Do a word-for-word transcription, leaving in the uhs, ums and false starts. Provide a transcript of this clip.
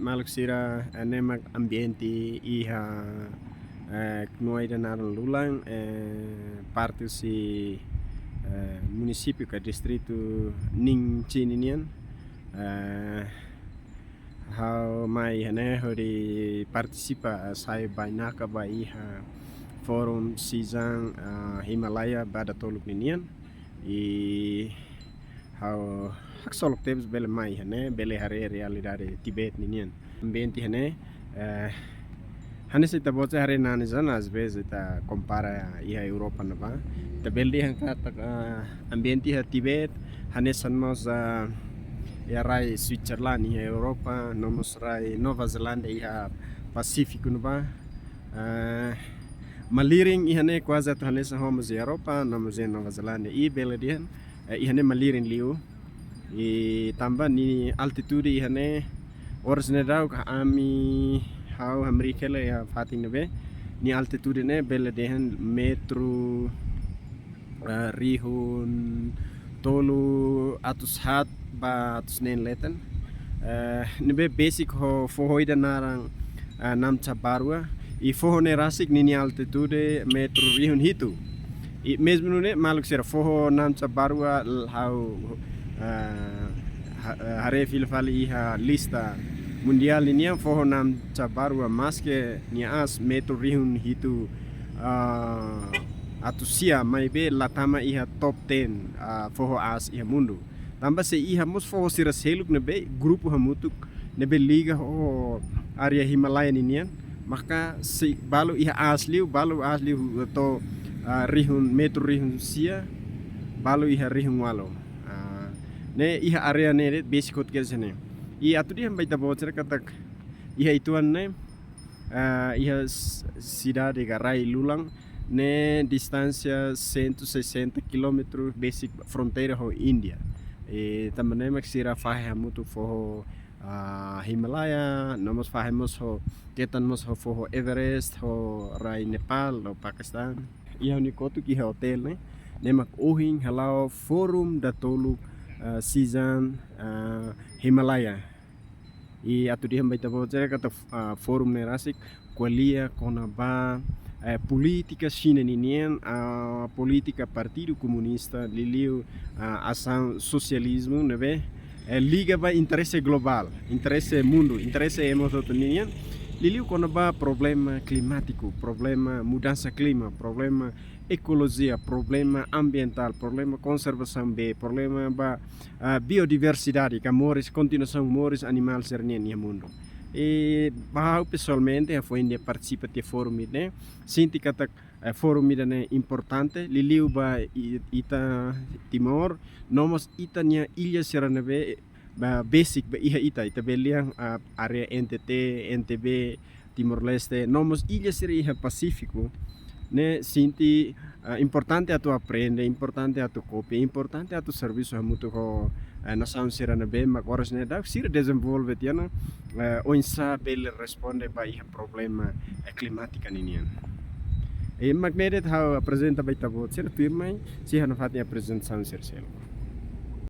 Maluk sira, eh, ne'e mak ambiente iha, eh, knua ida naran Lulang, eh, parte husi, eh, munisípiu ka distritu Ninchi ninian. Eh, ha'u mai iha ne'e hodi partisipa, eh, sai bainaka ba iha Forum Sijang, eh, Himalaya ba datoluk ninian. I ha'u haksolok tebes bele mai iha ne'e, bele haree realidade Tibete ninian. Ambiente iha ne'e, eh, hanesan ita-boot sira haree nanain ona, às vezes ita kompara iha Europa ne'ebá. Ita bele dehan katak, eh, ambiente iha Tibete hanesan mós, eh, iha rai Switzerland iha Europa, no mós rai Nova Zelándia iha Pasífiku ne'ebá. Eh, malirin iha ne'e kuaze atu hanesan ho mós iha Europa, no mós iha Nova Zelándia. I bele dehan, eh, iha ne'e malirin liu. I tanba nia altitude iha ne'e, oras ne'e daudaun ami, ha'u hamriik hela iha fatin ne'ebé, nia altitude ne'e bele dehan metru, eh, rihun tolu atus haat ba atus neen leten. Eh, ne'ebé besik ho foho ida naran, eh, Namcha Barua. I foho ne'e rasik ninia altitude metru rihun hitu. I mezmu nune'e maluk sira, foho Namcha Barua l-, ha'u, eh, ha-, eh, haree fila fali iha lista mundiál ninian, foho Namcha Barua maske nia aas metru rihun hitu, ah, atus sia, maibé la tama iha top ten, ah, foho aas iha mundu. Tanba sei iha mós foho sira seluk ne'ebé grupu hamutuk ne'ebé liga ho área Himalaya ninian, maka sei balu iha aas liu, balu aas liu to'o, ah, rihun, metru rihun sia, balu iha rihun ualu. Ah, ne'e iha área ne'e de'it besik hotu kedas iha ne'e. I atu dehan ba ita-boot sira katak iha uitoan ne'e, ah, iha s-, sidade ka rai Lulang ne'e distánsia cento e sessenta quilómetros, besik fronteira ho Índia. I tanba ne'e mak sira fahe hamutuk foho, ah, Himalaya, no mós fahe mós ho, ketan mós ho foho Everest, ho rai Nepal, ho Pakistan. Iha ha'u-nia kotuk iha hotel ne'e, ne'e mak ohin hala'o forum datoluk, ah, Sijang, ah, Himalaya. I atu dehan ba ita-boot sira katak, ah, forum ne'e rasik ko'alia kona-ba, eh, polítika Xina ninian, ah, polítika Partidu Komunista, liuliu, ah, asaun sosializmu ne'ebé, eh, liga ba interese globál, interese mundu, interese ema hotu ninian, liuliu kona-ba problema klimátiku, problema mudansa klima, problema ekolojia, problema ambientál, problema konservasaun bee, problema ba, ah, biodiversidade, ka moris, kontinuasaun moris animál sira-nian iha mundu. I ba ha'u pesoalmente, ha'u foin de'it partisipa tiha forum ida-ne'e, sente katak, eh, forum ida-ne'e importante, liuliu ba i-, ita Timor, no mós ita-nia illa sira ne'ebé, ba besik ba iha ita, ita bele dehan, ah, área N T T, N T B, Timor-Leste, no mós illa sira iha Pasífiku, ne'e sente, ah, importante atu aprende, importante atu kopia, importante atu servisu hamutuk ho, eh, nasaun sira ne'ebé mak oras ne'e daudaun sira dezenvolve tiha ona, eh, oinsá bele responde ba iha problema, eh, klimátika ninian. I mak ne'e de'it ha'u aprezenta ba ita-boot sira, tuirmai sei ha'u nafatin aprezentasaun sira seluk.